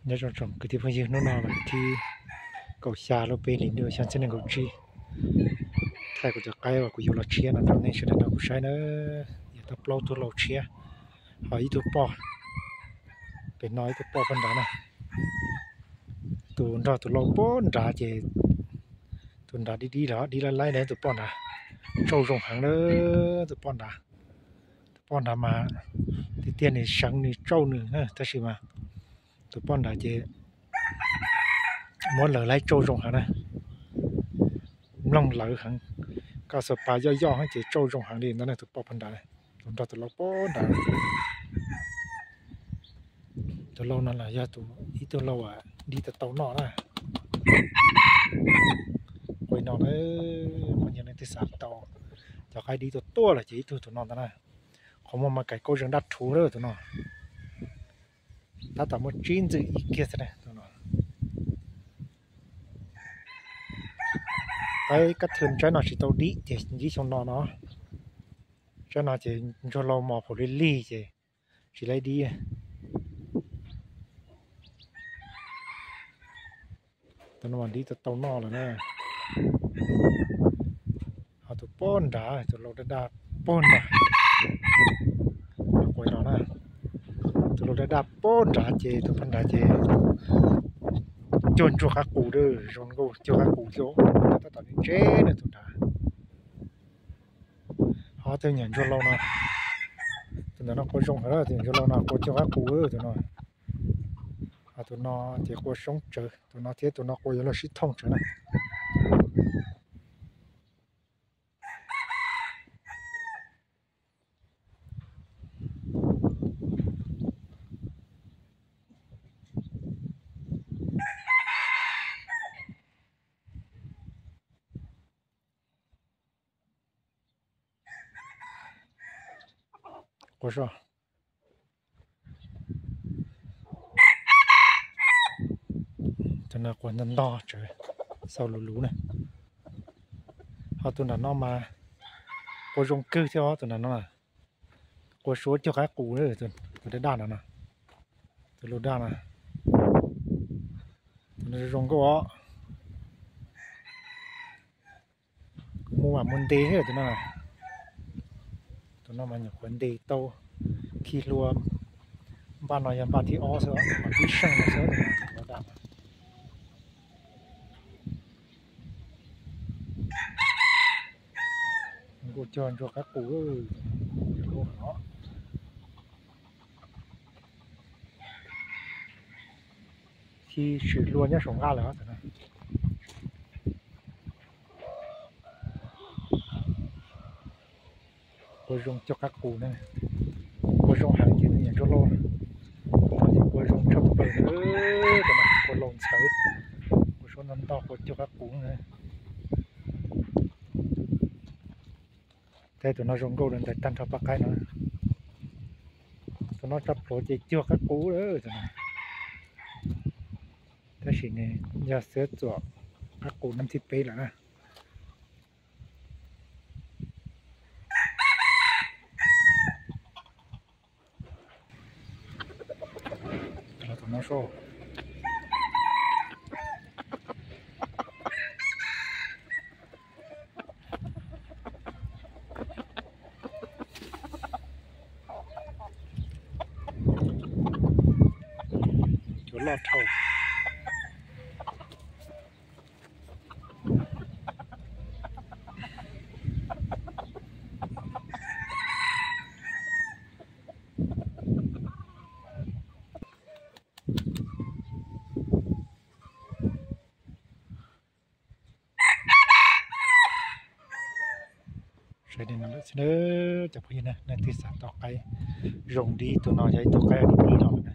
Nyob zoo tsoom kwv tij phooj ywg, hnub no vas thib kaum xya lub peb hlis ntuj xyoo txhiab nees nkaum tsib. Thaij kuv cov qaib uas kuv yuav los tshiab no rau nej sawv daws nrog kuv saib na. Yog tau plaub tug lau tshiab, ho ib tug poj, pem no ib tug poj pog nrad na. Tus nrog tus lau pog nrad ces tus nrad dib dib los dib laib laib na, tus poj nrad tsauj zoo heev na, tus poj nrad. Tus poj nrad mas tiag tiag nws seev nws tsauj nws, tab sis mas tus poj nrad ces muab lawv laib tsauj zoo heev na, mloog lawv heev, koj xuas pas yoj yoj ces tsauj zoo heev li ntawd na. Tus poj pog nrad, tus nrog tus lau pog nrad. Tus lau no los yog ib tug lau dib tau tau noj na. Ua no na, qhov yog leej twg xav tau cov qaib dib tuaj tuaj los ces ib tug tus no ntag na. Qhov muag mas kaim kauj zeeg daj rhuv lawm tus no. Tab tom muaj tsib ntxwm ib kiag xwb na tus no. Qaib kab thw tsaib no tsis tau dib ces ntsib xyoo no no. Tsaib no ces ntsuag lau mos phaum li lig ces tsis laib dib. Tus no mas dib tau tau noj lawm na. Ho tus pog nrad, tus lau daj daj pog nrad, ua no na. Tus lau daj daj pog nrad ces tus pog nrad ces cuag ntsuag qab qus, zoo nkauj cuag qab qus thiab, tab tom ntse ntse na tus nrad. Ho tus nyuam ntsuag lau no, tus ntawm no qua zoo heev, tus nyuam ntsuag lau no qua cuag qab qus tus no. Ho tus no ces qua soob tsawv, tus no thiab tus no qua yuav luag sib thooj tsawv na. Qua soj. Tus no qua ntog ntog tsawv, xaus lus lus na. Ho tus nram no mas qua zoo kawg thiab os, tus nram no qua suab cuag qab qus, tus daj daj no no, tus lau daj no. Tus no zoo nkauj os. Kuv mus mas mus ntes thiab tus no. Tus no mas nyuam qhuav ntes tau khi hlua. Npaj no yog npaj thib ob xwb, mas tib seej no xwb. Nkauj cuag ntsuag qab qus. Khi tshwm hlua nyob saum nqaj lawm. Qua zoo cuag qab qus na. Qua zoo heev ces tus nyuam ntsuag lau no ces qua zoo tshaj plaws na. Qua lau ntxhawv, qua suab ntog ntog qua cuag qab qus na. Thaij tus no zoo nkauj li ntawd tag nrho pab qaib no. Tus no tso plhuav ces cuag qab qus lawm tus no. Tab sis nws yog xiab txuam qab qus nab thib peb lawm na. Cua loj dhau. Saib li no lawm xwb na cov phooj ywg na, leej twg xav tau qaib zoo li tus no, yog ib tug qaib dib dib no na.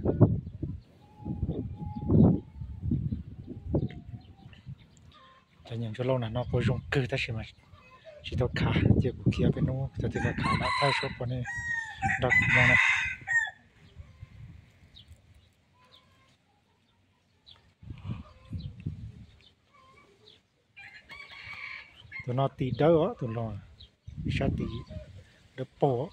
Cov nyuam ntsuag lau na no qua zoo kawg tab sis mas tsis tau khav, ces kuv khiav peb hnub cov twg tau khav mam thaij suab rau nej nrog kuv mloog na. Tus no tis dawb os, tus no ib sab tis dawb paug.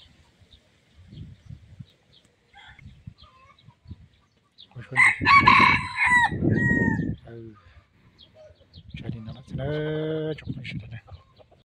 Tsawg li no lawm xwb na, tsoom phooj ywg sawv daws na.